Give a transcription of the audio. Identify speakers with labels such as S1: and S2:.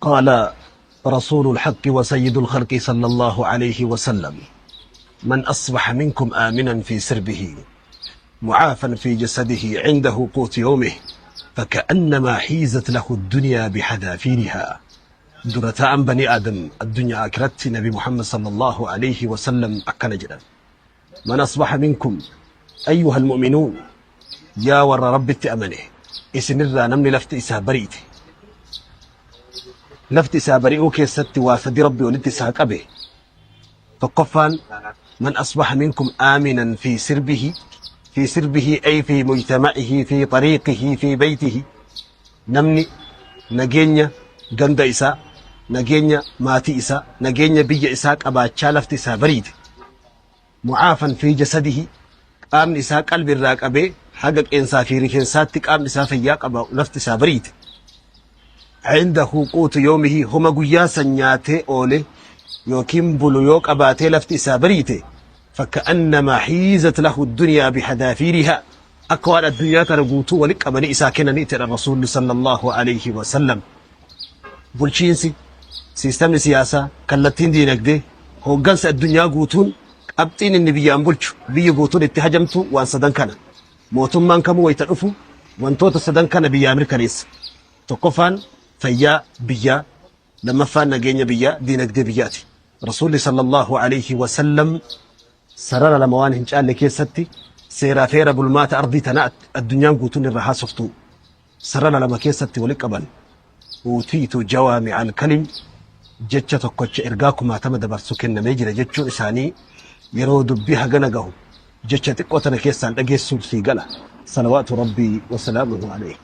S1: قال رسول الحق وسيد الخلق صلى الله عليه وسلم: من أصبح منكم آمنا في سربه، معافا في جسده، عنده قوت يومه، فكأنما حيزت له الدنيا بحذافيرها. Dura taa'an banii Aadam addunyaa akiratti Nabi Muhammad sallallahu alayhi wasallam akkana jedhan: من أصبح منكم أيها المؤمنون، yaa warra Rabbitti amane, isinirraa namni lafti isaa bariite, lafti isaa bari'uu keessatti waa sadi Rabbi walitti isaa qabe. Tokkoffaan, من أصبح منكم آمنا في سربه، في سربه أي في مجتمعه، في طريقه، في بيته. Namni nageenya ganda isaa, nageenya maatii isaa, nageenya biyya isaa qabaachaa lafti isaa bariite, معافا في جسده, qaamni isaa qalbi irraa qabee haga qeensaa fi rifeensaatti qaamni isaa fayyaa qaba, lafti isaa bariite, عنده قوت يومه, homa guyyaa san nyaatee oole yookiin bulu yoo qabaatee lafti isaa bariite, فكأنما حيزت له الدنيا بحذافيرها, akka waan addunyaa tana guutuu wali qabanii isaa kennanii jedha Rasuulli sallallahu alayhi wasallam. Bulchiinsi, siistamni siyaasaa, kallattiin diinagdee, hooggansa addunyaa guutuun, qabxiin inni biyyaan bulchu, biyyi guutuun itti hajamtu waan sadan kana. Mootummaan kamuu wayita dhufu wantoota sadan kana biyyaa mirkaneessa. Tokkoffaan fayyaa biyyaa, lammaffaan nageenya biyyaa, diinagdee biyyaati. Rasuulli sallallahu alayhi wasallam sarara lama waan hin caalle keessatti seeraa feera bulmaata ardii tana addunyaan guutuun irra haasoftu sarara lama keessatti wali qaban. أوتيت جوامع الكلم, jecha tokkocha ergaa kumaatama dabarsu kennamee jira jechuun isaanii yeroo dubbii hagana gahu jecha xiqqoo tana keessaan dhageessuuf sii gala. صلوات ربي وسلامه عليه.